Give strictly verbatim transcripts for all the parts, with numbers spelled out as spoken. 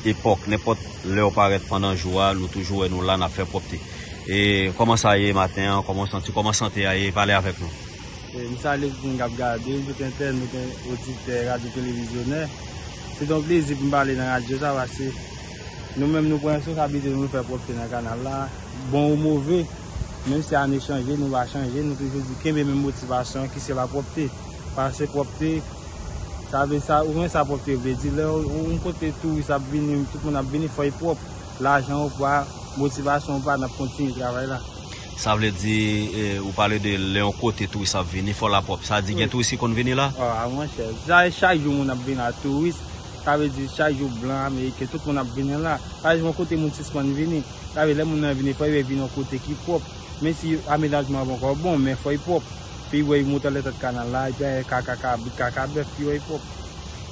Epòk, nenpòt lè w parèt pandan jou a, nou toujou wè nou la, n ap fè pwòpte. E kòman sa ye maten an? Kòman w santi? Kòman sante a ye? Pale avèk nou. E m salye tout moun k ap gade, tout entènot, oditè Radyo Televizyonè. Se yon plezi pou m pale nan radyo sa, paske nou menm nou pran responsablite nou, nou fè pwòpte nan kanal la. Bon ou move, menm si ane chanje, nou pa chanje, nou toujou di kenbe menm motivasyon ki se lapwòpte. Paske pwòpte, sa vle sa, ou konnen sa pwòpte vle di. Lè yon, yon kote touris ap vini, tout moun ap vini, fò l pwòp. Lajan ou pa, motivasyon ou pa, n ap kontinye travay la. Sa vle di, eh, ou pale de lè yon kote touris ap vini, fò l pwòp. Sa di gen touris ki konn vini la? Ah, monchè, sa e chak jou moun ap vini la, touris. Sa vle di chak jou blan, ameriken, tout moun ap vini la. Pa egzanp, yon kote moun sispann vini. Sa vle lè moun nan vini, fò l vin yon kote ki pwòp. Men si amenajman an poko bon, men fò l pwòp. Pi wè, monte anlè tèt kanal la, epi kaka kabrit, kaka bèf, pi wè l pwòp.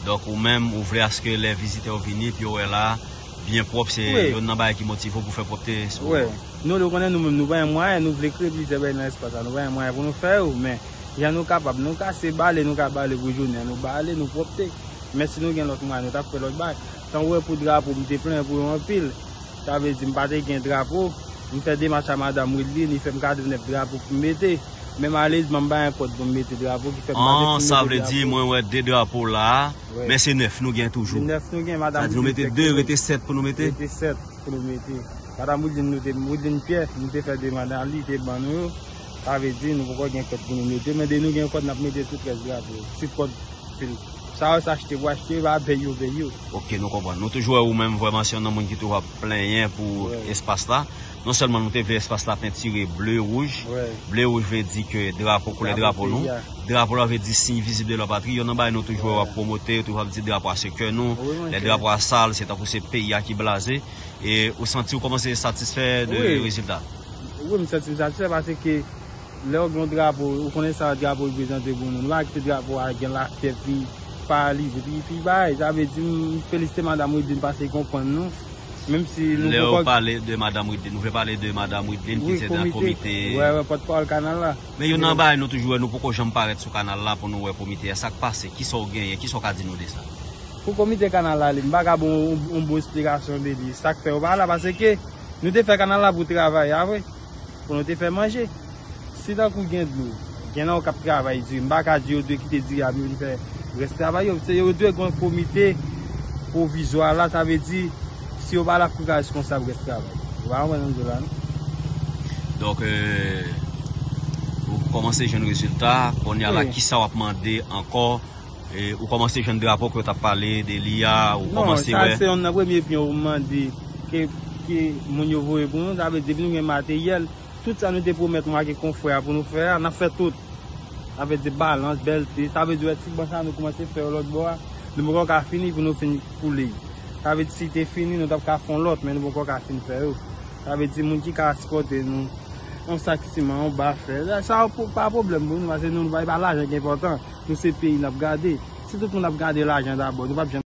Donk, ou menm, ou vle aske lè vizitè yo vini, pi yo wè la, byen pwòp, se youn nan bagay ki motive w pou fè pwòpte sou. Wi. Nou, nou konnen nou menm, nou pa gen mwayen, nou vle kreye plizyè bagay nan espas la, nou pa gen mwayen pou nou fè yo, men jan nou kapab, nou kase bale, nou ka bale pou jounen, nou bale, nou pwòpte. Men si nou gen lòt mwayen, nou t ap fè lòt bagay. Tan ou wè pou drapo, m te plenyen pou yo anpil. Sa vle di, m pa te gen drapo, m fè demach a madanm Wideline, li fè m kado nèf drapo pou m mete. Men malerezman, m pa gen kòd pou m mete drapo, ki fè m pa te fin mete drapo. An, sa vle di, mwen wè de drapo la, men se nèf nou gen toujou. Nèf nou gen, madanm Wideline fè. Sa di nou mete de, rete sèt pou nou mete? Rete sèt pou nou mete. Madanm Wideline, nou te, Wideline Pierre, nou te fè demann a li, te ban nou yo. Sa vle di, nou poko gen kòd pou nou mete, men de nou gen kòd, n ap mete tout rès drapo yo. Ti kòd, pil. Sa yo sa achte pou achte, pa peye yo, peye yo. Ok, nou konprann. Nou toujou wè ou menm vrèman se yon nan moun ki toujou ap plenyen pou espas la. Non sèlman nou te vle espas la pentire ble wouj. Ble wouj vle di ke drapo, koulè drapo nou. Drapo la vle di siy vizib de la patri. Youn nan bagay nou toujou wè w ap pwomote, toujou ap di drapo a se kè nou. Lè drapo a sal, se tankou se peyi a ki blaze. E ou santi w kòmanse satisfè de rezilta? Wi, m santi m satisfè paske lè w gen yon drapo, ou konnen sa drapo reprezante pou nou. Nou pa kite drapo a gen lafyèv, pi paralize, pi, pi bay. Sa vle di, m felisite madanm Wideline paske l konprann nou. Menm si nou poko. Lè w pale de madanm Wideline, nou vle pale de madanm Wideline ki se nan komite. Wi, pòtpawòl kanal la. Men youn nan bagay nou toujou wè, nou poko janm parèt sou kanal la pou nou wè komite a. Sa k pase? Kisa w genyen? Kisa w ka di nou de sa? Pou komite kanal la, li, m pa ka ba w yon, yon bon esplikasyon de li. Sa k fè yo pa la, paske nou te fè kanal la pou travay a vre, pou nou te fè manje. Si tankou gen dlo, gen nan yo k ap travay di, m pa ka di yo dwe kite diri a pou yo vin fè rès travay yo. Se yo dwe gen yon komite pwovizwa la, sa vle di, si yo pa la, pou yo ka responsab rès travay. Ou pa konprann sa m di w la, non? Donk, euh, ou kòmanse jwenn rezilta, kounye a la, kisa w ap mande ankò? E ou kòmanse jwenn drapo ke w t ap pale de li a, ou kòmanse wè? Non, sa se youn nan premye pyon ou mande ke, ke moun yo voye pou nou, sa vle di depi nou gen materyèl, tout sa nou te pwomèt mwen ak konfrè a pou nou fè a, n ap fè tout. Sa vle di balans, bèlte, sa vle di wè ti ban sa nou kòmanse fè yo lòt bò a, nou poko ka fini pou nou fin koule. Sa vle di si te fini, nou t ap ka fè yon lòt, men nou poko ka fin fè yo. Sa vle di moun ki ka sipòte nou, yon sak siman, yon ba fè, sa pa pwoblèm pou nou, paske nou, nou pa, e pa lajan ki enpòtan. Nou se peyi n ap gade. Si tout moun ap gade lajan dabò, nou p ap janm